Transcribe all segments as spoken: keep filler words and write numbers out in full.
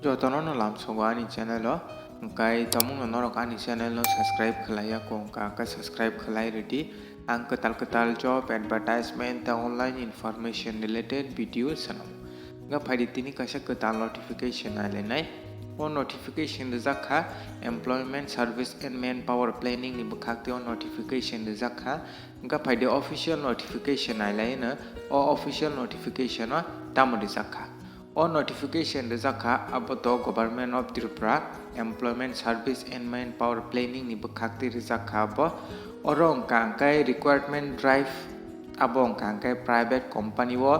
Jotono no lamsogo ani channel o, hwnkhe tamungno norok ani channel no subscribe khlaiya kho wngkha, hwnkhe subscribe khlai rwdi. Ang kwtal kwtal job advertisement tei online information related video swnam. Hwnkhe phaidi tini kaisa kwtal notification nailainai. O notification rijak kha Employment Service and Manpower Planning ni bwkhak tei o notification rijak kha. Hwnkhe phaidi official notification nailaino, o official notification o tamo rijak kha. O notification rijak kha, abo to Government of Tripura Employment Service and Manpower Planning ni bwkhak twi rijak kha abo. Oro wngkha hwnkhe recruitment drive, abo wngkha hwnkhe private company o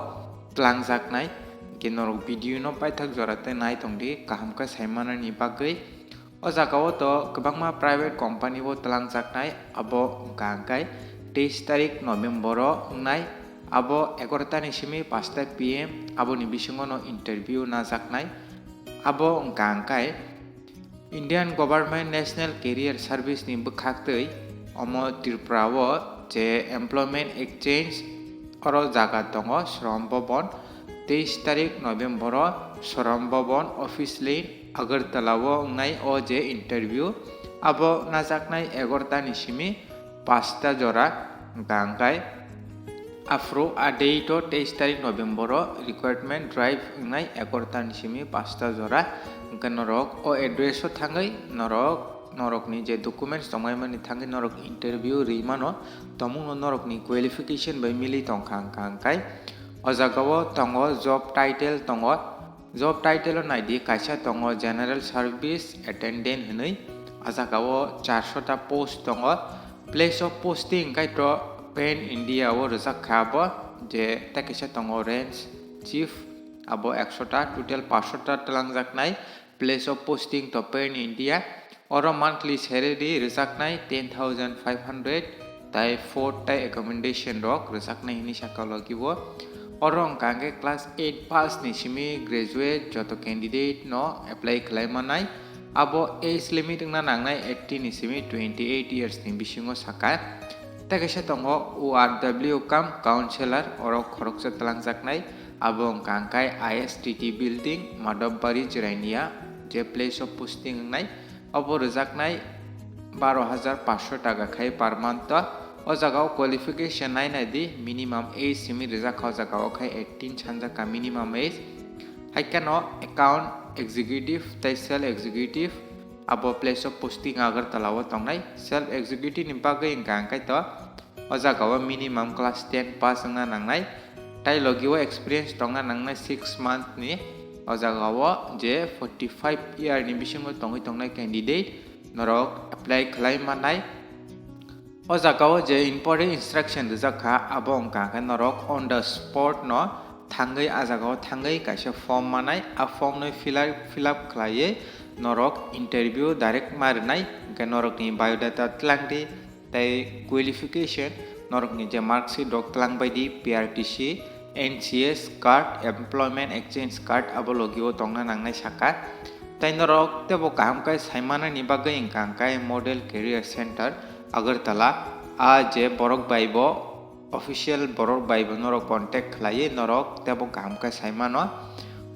twlangjaknai. Hwnkhe norok video no paithak jora tei nai tongdi kaham khe saimanani bagwi. O jaga o to kwbangma private company o twlangjaknai, abo wngkha hwnkhe teis tarik November o wngnai, abo egarota ni simi pasta P M, aboni bisingo no interview najaknai. Abo wngkha hwnkhe Indian Government National Career Service ni bwkhak twi omo Tripura o je Employment Exchange oro jaga tongo, Shram Bhavan, teis tarik November o Shram Bhavan Office Lane, Agartala o wngnai o je interview, abo najaknai egarota ni simi pasta jora, hwnkha hwnkhe aphuru a date o teis tarik November o recruitment drive wngnai egarota ni simi pasta jora, hwnkhe norok o address o thangwi norok norokni je documents tongmani thangwi norok interview rwi mano, tamungno norokni qualification bai mili tongkha hwnkha hwnkhe o jaga o tongo job title tongo. Job title o naidi, kaisa tongo General Service Attendant hinwi, a jaga o charso ta post tongo. Place of posting hwnkhe to Pan India o rijak kha abo, je tei kaisa tongo Range Chief, abo ekso ta, total paanch sho ta twlangjaknai. Place of posting to Pan India. Oro monthly salary rwjaknai ten thousand five hundred, tai food tai accommodation rok rwjaknai hinwi sakha logi o. Oro wngkha hwnkhe class eight pass ni simi graduate joto candidate no apply khlai manai. Abo age limit wngna nangnai eighteen ni simi twenty eight years ni bisingo sakha. Tei kaisa tongo O R W cum councillor, oro khoroksa twlangjaknai, abo wngkha hwnkhe I S T T building, Madhobari, Jirania, je place of posting wngnai. Obo rwjaknai baro hajar paanch sho taka khai per month o. O jaga o qualification nai nai di, minimum age simi rijak kha o jaga o khai eighteen sanjak kha minimum age. Hai kheno account executive tei sales executive, abo place of posting Agartala o tongnai. Sales executive ni bagwi wngkha hwnkhe to o jaga o minimum class ten pass wngna nangnai, tai logi o experience tongna nangnai six month ni. O jaga o je forty five year ni bisingo tongwi tongnai candidate norok apply khlai mannai. O jaga o je important instruction rijak kha, abo wngkha hwnkhe norok on the spot no thangwi a jaga o thangwi kaisa form manai, a form no fill up, fill up khlaiwi norok interview direct ma rwnai, hwnkhe norokni biodata twlang di, tei qualification, norokni je mark sheet rok twlang bai di, P R T C, N C S card, employment exchange card abo logi o tongna nangnai sakha. Tei norok teibo kaham khe saimanani bagwi wngkha hwnkhe Model Career Center, Agartala, a je borok bai bo official borok bai bo norok contact khlaiwi norok teibo kaham khe saimano.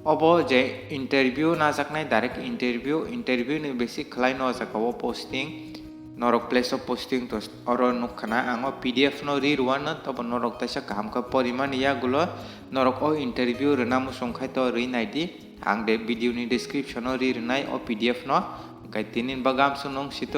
Obo je interview najaknai, direct interview, interview ni basic khlaino o jaga o posting, norok place of posting to oro nukha na. Ang o P D F no ri rwano, tobo norok teisa kaham khe porimani yagulo norok o interview rwna muchung khai to rwi naidi. Ang de video ni description o ri rwnai o P D F no. Hwnkhe tini bagwi amsong nung situ.